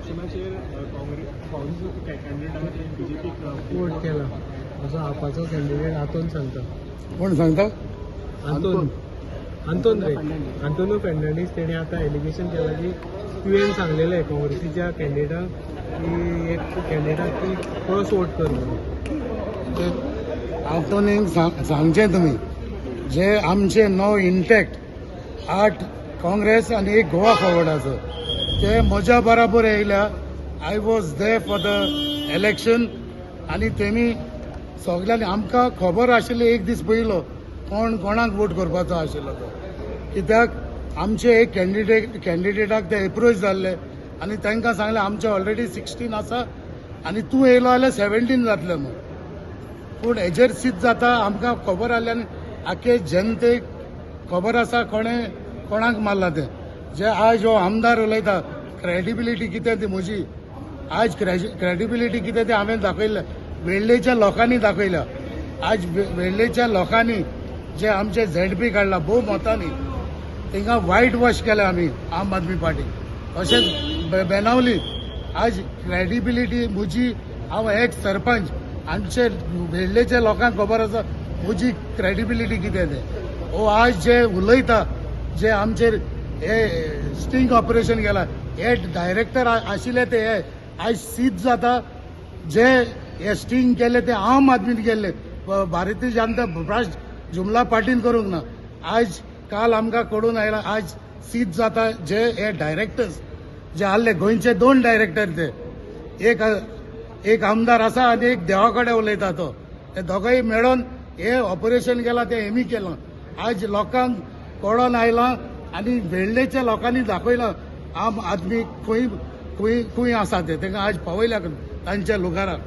इलेक्शनाचेर Congress काँग्रेसीचो candidate आसा ते बीजेपीक vote केला असो आपाचो कॅन्डिडेट आंतोन सांगता. कोण सांगता? आंतोन, आंतोन रे, आंतोनो फेर्नांडीस. तेणे आतां एलिगेशन केलां की तुवें सांगलेलें काँग्रेसीच्या कॅन्डिडेटाक की एक कॅन्डिडेटाक की क्रॉस वोट कर म्हणून. आंतोनीक सांगचें तुमी, जे आमचे 9 इंटॅक्ट, 8 काँग्रेस आनी एक गोवा फॉरवर्डाचो, ते म्हज्या बराबर येयल्या. I was there for the election आनी तेमी सगल्यांनी आमकां खबर आशिल्ली एक दीस पयलो कोण कोणाक वोट करपाचो आशिल्लो तो, कित्याक आमचे एक कॅन्डिडेटाक ते एप्रोच जाल्ले आनी तांकां सांगलें, आमचे ऑलरेडी 16 आसा आनी तूं येयलो जाल्यार 17 जातले म्हूण. पूण हेजेर सीत जाता आमकां खबर आसल्यान आख्खे जनतेक खबर आसा कोणें कोणाक मारला तें. जे आयज हो आमदार उलयता, क्रेडिबिलिटी कितें ती म्हजी, आयज क्रेडिबिलिटी कितें तें हांवें दाखयलें, वेळ्ळेच्या लोकांनी दाखयल्या. आयज वेळ्ळेच्या लोकांनी जे आमचे झेडपी काडला भोव मतांनी, तांकां वायट वॉश केल्या आमी आम आदमी पार्टी. तशेंच बेनावली आज क्रेडिबिलिटी म्हजी, हांव एक सरपंच, आमचे वेळ्ळेच्या लोकांक खबर आसा म्हजी क्रेडिबिलिटी कितें तें. हो आज जे उलयता, जे आमचेर हे स्टिंग ऑपरेशन केला, हे डायरेक्टर आशिल्ले ते हे आयज सीत जाता. जे हे स्टिंग केले ते आम आदमीन केल्ले, भारतीय जनता भ्रष्ट जुमला पार्टीन करूंक ना. आयज काल आमकां कळून आयला, आयज सीत जाता जे हे डायरेक्टर्स जे आहले, गोंयचे 2 डायरेक्टर ते, एक एक आमदार आसा आनी एक देवा कडेन उलयता तो, ते दोगांय मेळोन हे ऑपरेशन केलां तें हेमी केलां. आयज लोकांक कळोन आयलां आनी वेळ्ळेच्या लोकांनी दाखयलां आम आदमी खंय खंय खंय आसा तें, तांकां आयज पावयल्या तांच्या लुगाराक.